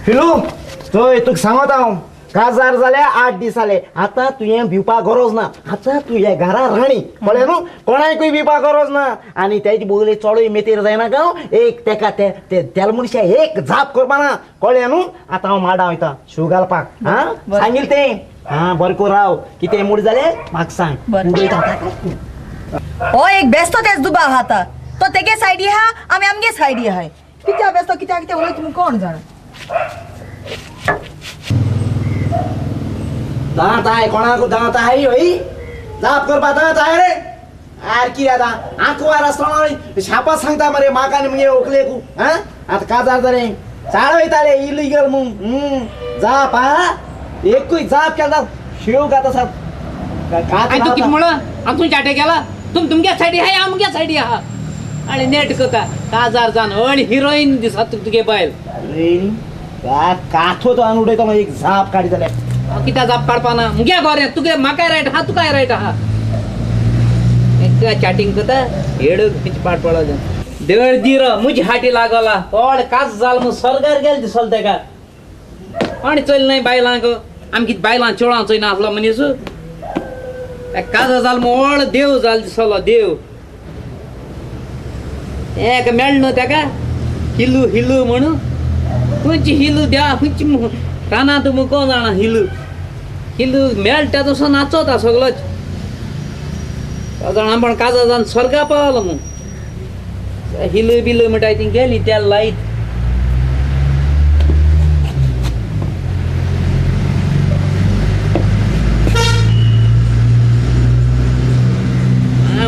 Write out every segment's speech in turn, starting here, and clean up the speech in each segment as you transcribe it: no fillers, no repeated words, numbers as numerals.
फिलू चोय तुका सांगत हांव काजार जाल्या 8 दीस जाले आतां तुवें भिवपा गरज ना आतां तुवें घरा राणी कळ्ळें न्हू कोणाकूय भिवपा गरज ना आनी तेजे बोगले चडूय मेतेर जायना गांव एक तेका ते तेल मनशा एक जाप करपा ना कळ्ळें न्हू आतां हांव माडा वयता शू घालपाक आं सांगील तें आं बरें करून राव कितें मूड जालें म्हाका सांग उडयता हो एक बेस्तो तेच दुबा आहा तो तेगे सायडी आहा आमी आमगे सायडी आहाय कित्याक बेस्तो कित्याक कितें उलयता म्हूण कोण जाणा दांत आहे कोणाक दांत आहे हय जाप करपा दांत आहे रे आर कितें आतां आंकवार आसतना शापां सांगता मरे म्हाका आनी मुगे व्हंकलेकू आं आतां काजार जालें चाळ वयताले इलिगल म्हूण जाप आं एकूय जाप केला शेव घात आसा आनी तूं कितें म्हणला हांव तुमच्या हाटे गेला तुम तुमगे सायडी आहाय आमगे सायडी आहा आनी नेट करता काजार जावन हळ हिरोईन दिसता तुगे बायल काथो तो हांगा उडयता एक जाप काडी जाल्यार कित्याक जाप काडपा ना मुगे बरें तुगे म्हाकाय रायट आहा तुकाय रायट आहा चॅटिंग करता हेडू खंयची पाड पडलो दळदीर मुजी हाटी लागला हळ काज जाल म्हूण स्वर्गार गेल दिसलो तेका आनी चल न्हय बायलांक आमकी बायलां चेडवां चोयना आसलो मनीस काजा जाल म्हूण व्हड देव जाल दिसलो देव एक मेळ न्हू तेका हिलू हिलू म्हणून खंयची हिलू द्या खंयची रानांत म्हूण कोण जाणा हिलू हिलू मेळटा तसो नाचोता सगलोच जाणा पण काजा जावन स्वर्गा पावलो म्हूण हिलू बिलू म्हणटा ती गेली तेल लायत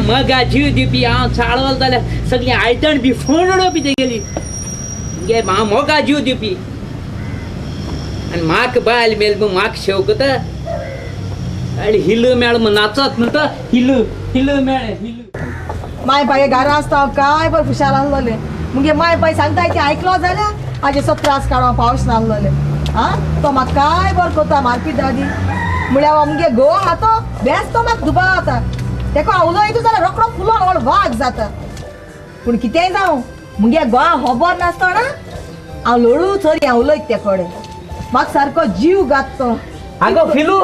मगा जीव दिवपी हांव चाळवल जाल्यार सगळीं आयदण बी फोंडो बी तेगेली गे हांव मोगा जीव दिवपी आनी म्हाका बायल मेल म्हूण म्हाका शेवकता आनी हिलू मेळ म्हूण नाचत म्हणटा हिलू हिलू मेळ्ळें हिलू माय पाय घरा आसता हांव काय बरें खुशाल आसलोलें मुगे माय पाय सांगता ती आयकलो जाल्यार हाजेचो त्रास काडूं पावस नासलोलें आं तो म्हाका काय बरें करता मारपी दादी म्हळ्यार आमगे घोव आहा तो बेस तो म्हाका दुबाव आता तेका उलयता जाल्यार रोकडो फुलोन व्हड वाग जाता पूण कितेंय जावं मुगे गोवा खबर नासतना हांव लोळू चरी हांव उलयत ते कडेन म्हाका सारको जीव घात तो आगो फिलू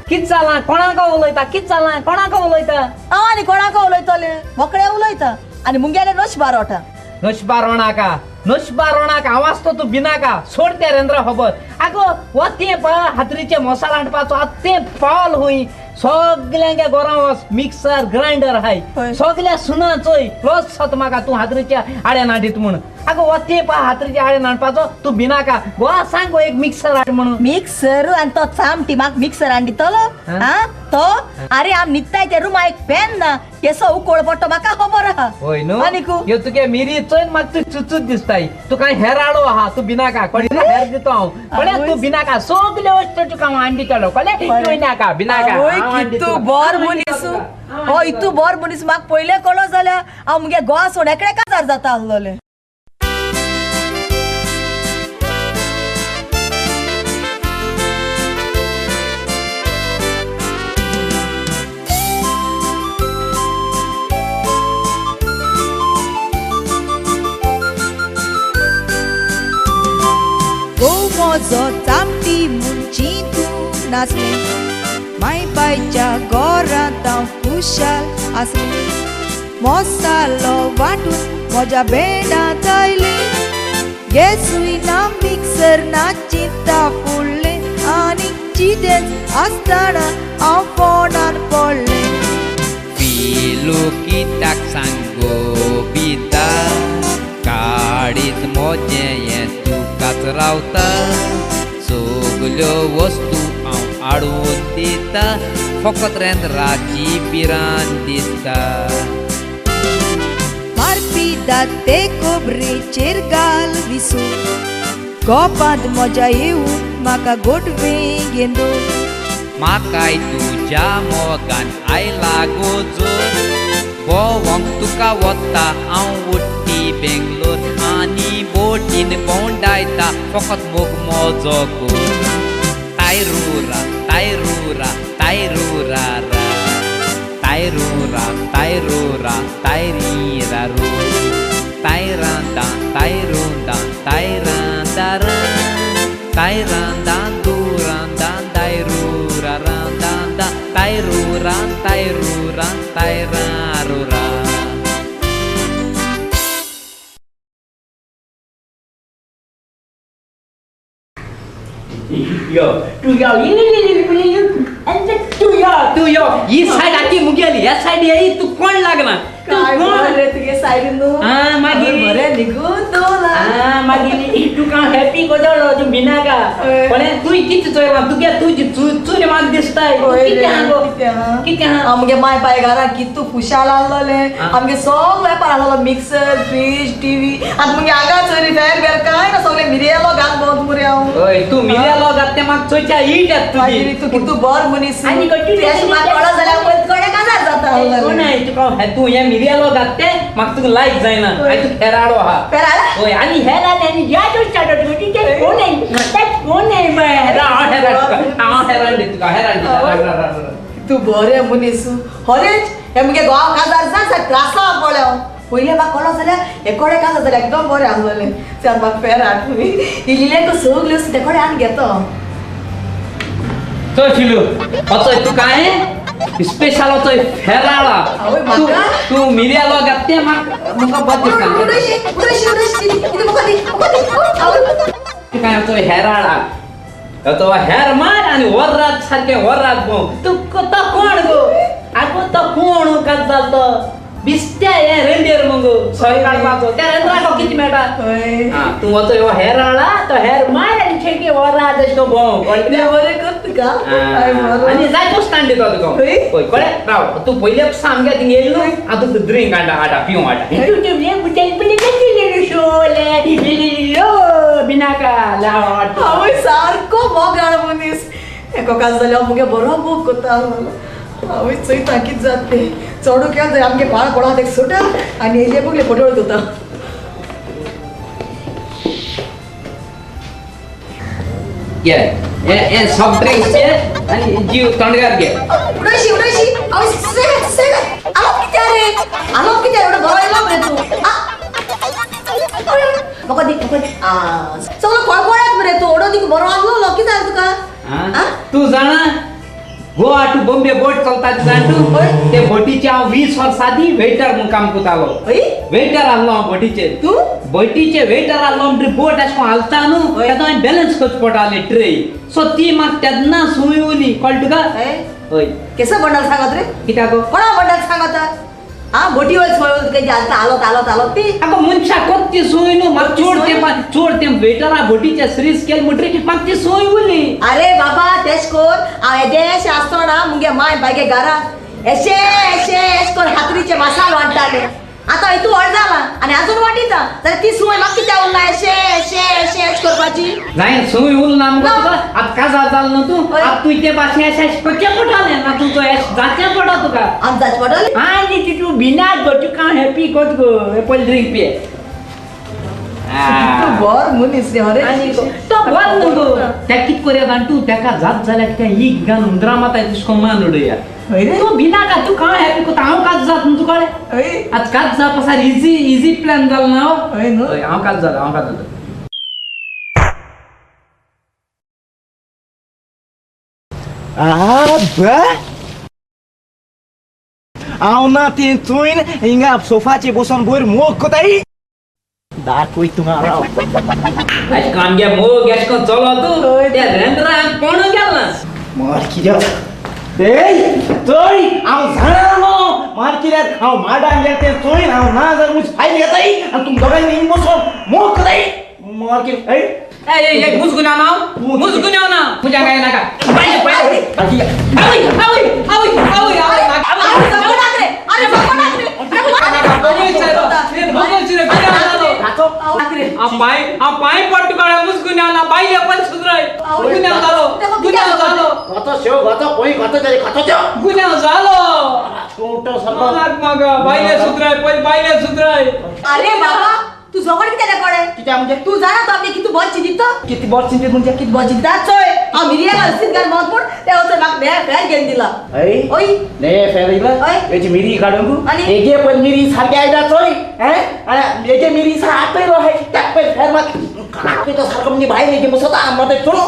कितें जालां कोणाक उलयता कितें जालां कोणाक उलयता हांव आनी कोणाक उलयतलें मोकळें उलयता आनी मुगेलें नशिबार वता नशिबार वणाका नशिबार वणाका हांव आसतो तूं भिनाका सोड तें रेंद्रा खबर आगो हो तें पळय हातरीचें मसालो हाडपाचो आतां तें पावल हूंय सगल्यांच्या घरां वच मिक्सर ग्रायंडर आहाय सगल्या सुना चोय लस जाता म्हाका तूं हातरीच्या आड्यान हाडीत म्हूण आगो हो तें पळय हातरीच्या आड्यान हाडपाचो तूं भिनाका गोवा सांग गो एक मिक्सर हाड म्हणून मिक्सर आनी तो चामटी म्हाका मिक्सर हाड दितलो आं तो आरे आम न्हिदताय त्या रुमा एक फॅन ना केसो उकोळ पडटो म्हाका खबर आहा हय न्हू आनीक ह्यो तुगे मिरी चोय म्हाका तूं चुचूच दिसताय तुका हेर हाडो आहा तूं भिनाका कळ्ळें हेर दिता हांव कळ्ळें तूं भिनाका सगल्यो वस्तू तुका हांव हाडून दितलो कळ्ळें तूं नाका भिनाका इतू बोर मनीस हो इतू बोर मनीस म्हाका पयलें कळ्ळो जाल्यार हांव मुगे गोवा सोड्या कडेन काजार जाता आसलोलें म्हजो चामटी म्हूण चिंतूंक नासलें माय बायच्या घरांत हांव खुशाल आसलें मसालो वांटून म्हज्या बेडांत आयलें गॅसूय ना मिक्सर ना चिंता फुडलें आनी चितेंच आसतना हांव फोनार पडलें पिलू कित्याक सांगो बिता काडीत मोजें हें तुकाच रावता सगल्यो वस्तू हांव हाडून दिता फकत रेंद्राची भिरांत दिसता मारपी दाते कोबरेचेर घाल विसू गोपांत म्हज्या येवन म्हाका गोटवें घेंदो म्हाकाय तुज्या मोगान आयला गो जोर भोंवंक तुका वता हांव उडटी बेंगलोर आनी बोटीन भोंवडायता फकत मोग म्हजो कोर तायरुरा तायरुरा तायरुरा रा तायरुरा तायरुरा तायरीरा रू तायरांदा तायरुंदा तायरांदा रा। tai ran dan du ran dan tai ru ra ran dan da tai ru ran tai ru ran tai ra ru ra. यो तू यो तू यो तू यो ही सायड आती मुगेली ह्या सायड येई तू कोण लागना काय बरें तुगे सायडीन न्हू आं मागीर बरें निगून दवरला आं मागीर तुका हॅपी कोदोलो तूं भिनाका पण तूं कितें चोयलां तुगे तुजी चुरी म्हाका दिसताय कितें आहा गो कितें आहा आमगे माय पाय घरा कितू खुशाल आहलोले आमगे सगळो वेपार आहलोलो मिक्सर फ्रीज टीव्ही आतां मुगे हांगा चोरी फेर बेर कांय ना सगळें मिरयेलो घाल भोंवत मुरे हांव. हय तूं मिरयेलो घात तें म्हाका चोयच्या ईट येता तुजी. तूं कितू बर मनीस आनी अशें म्हाका कळो जाल्यार पयलीं कडेन काजार जाता. कोण तुका तूं हें मिरयेलो घात तें म्हाका तुका लायक जायना आनी तूं हेराडो आहा. हय आनी हेराड आनी ज्या कोण कोण हांव हेराड दी तुका हेराड दी. तूं बरें मनीस हरेच हे मुगे गोवा काजार जा सारकें त्रासा पळय हांव पयलीं म्हाका कळो जाल्यार हे कडेन काजार जाल्यार एकदम बरें आसलें चल म्हाका फेर हाड इल्लें सगळ्यो ते कडेन हाडून घेता. चल शिलू वचय तुका हांवें स्पेशल वचय फेराळा तूं तूं मिरयेलो घात तें म्हाका बरें दिसता. तुका वचय हेराळा तो हेर मार आनी वरात सारकें वरात भोंव तूं तो कोण गो आगो तो कोण काज जालो तो बिस्त्या हें रेंदेर मुगो सोय काडपाचो त्या रेंदेराक कितें मेळटा. आं तूं वचय हो हेराळा तो हेर मार आनी शेकी वरात अशें तो भोंव बरें कर तुका आनी जाय तूं स्टँड दिता तुका. हय कळ्ळें राव तूं पयले पासून आमगे थिंग येयलो न्हू हांव तुका ड्रिंक हाडटा हाडटा पिवंक हाडटा. हांव सारको मोगाळ मनीस एको काज जाल्यार मुगे बरो मोग करता. हांव चोयता कितें जाता तें चडू केलें जाल्यार आमगे पाळ पडा तेका सुटा आनी हेजे बगले पटोळ करता. घे हे सॉफ्ट ड्रिंक्स घे आनी जीव तोंडगार घे. उडयशी उडयशी हांव आलोप कित्याक रे आलोप कित्याक एवढो बरो येयलो मरे तूं. म्हाका दी म्हाका दी सगळो खळखळत मरे तूं ओडो दिक बरो आसलो कितें जालें तुका. तूं जाणा गोवा टू बॉम्बे बोट चलता जाण तूं ते बोटीचे हांव 20 वर्सां आदीं वेटर म्हूण काम करतालो. वेटर आहलो हांव बोटीचेर. तूं बोटीचे वेटर आहलो म्हणटकीर बोट अशें करून हालता न्हू तेन्ना हांवें बॅलन्स करचें पडटालें ट्रे सो ती म्हाका तेन्ना सूय उरली कळ्ळें तुका. हय केसो बंडल सांगत रे कित्याक कोणा बंडल सांगत आं बोटी वयर सोय तुका हालता हालत हालत हालत ती आगो मनशाक कोत्ती सोय न्हू म्हाका चोड तें चोड तें वेटरा बोटीचे श्रीस केलें म्हणटकीर म्हाका ती सोय उरली. अरे बाबा तेश कोर हांव येदेशें आसतना मुगे माय बायगे घरा एशे एशे एश कोर हातरीचे मसाल वांट्टाले आतां हितू व्हड जाला आनी आजून वांटिता जाल्यार ती सूय म्हाका कित्याक उरला एशे एशे एशे एश करपाची जाय सूय उरला मुगो तुका आतां काजार जालो न्हू तूं आतां तूं ते भाशेन एशें एशें करचें पडटलें ना तूं एशें जाचें पडटा तुका आतां जाचें पडटलें. आनी तूं भिनाक गो तुका हांव हॅपी कोत गो पयलीं ड्रिंक पिये. तूं बर मनीस रे हरे तो बर न्हू गो तेका कितें करया जाण तूं तेका जात जाल्यार कितें ईक घालून हुंदरा माताय तुजको मान उडया. तूं भिनाका तुका हांव हॅपी कोता हांव काज जात न्हू तुका कळ्ळें. आतां काज जावपा सार इजी इजी प्लॅन जालो ना. हय न्हू हय हांव काज जालो हांव काज जालो. हांव ना तें चोयन हिंगा सोफाचेर बसोन वयर मोग कोताय दाखय तुका राव. अशें करून आमगे मोग अशें करून चलो तूं त्या रेंदेराक कोण गेल ना. मार कित्याक चोय हांव जाणा न्हू मार कित्याक हांव माडान गेलें तें चोयन हांव ना जाल्यार म्हजी फायल घेताय आनी तुम दोगांयनी हिंग बसोन मोग कोताय मार कित्याक. ए ए मुजगुन्या ना मुजगुन्या ना तुझ्या काय नाका पाहिजे पाहिजे. आवय आवय आवय आवय आवय पांय पट्टू काडा मुजगुन्या ना बायले पण सुधराय गुन्यांव जालो गुन्यांव जालो गुन्यांव जालो बायले सुधराय पयलीं बायले सुधराय. अरे बाबा तू झगड कित्याक कडे कित्याक म्हणजे तू जाणा तो आमगे कितू बर चिंतिता किती बर चिंतित म्हणजे किती बर चिंतिता चोय हांव मिरया घालसीत घाल मत म्हूण ते वचून म्हाका फेर फेर घेवन दिला. हय ओय ने फेर दिला हय हेची मिरी काडूंक आनी हेगे पयलीं मिरी सारकी आयदा चोय हें आनी हेगे मिरी आटयलो हे त्या पयलीं फेर मात कडक सारको म्हणजे बायल सदां मते चलो.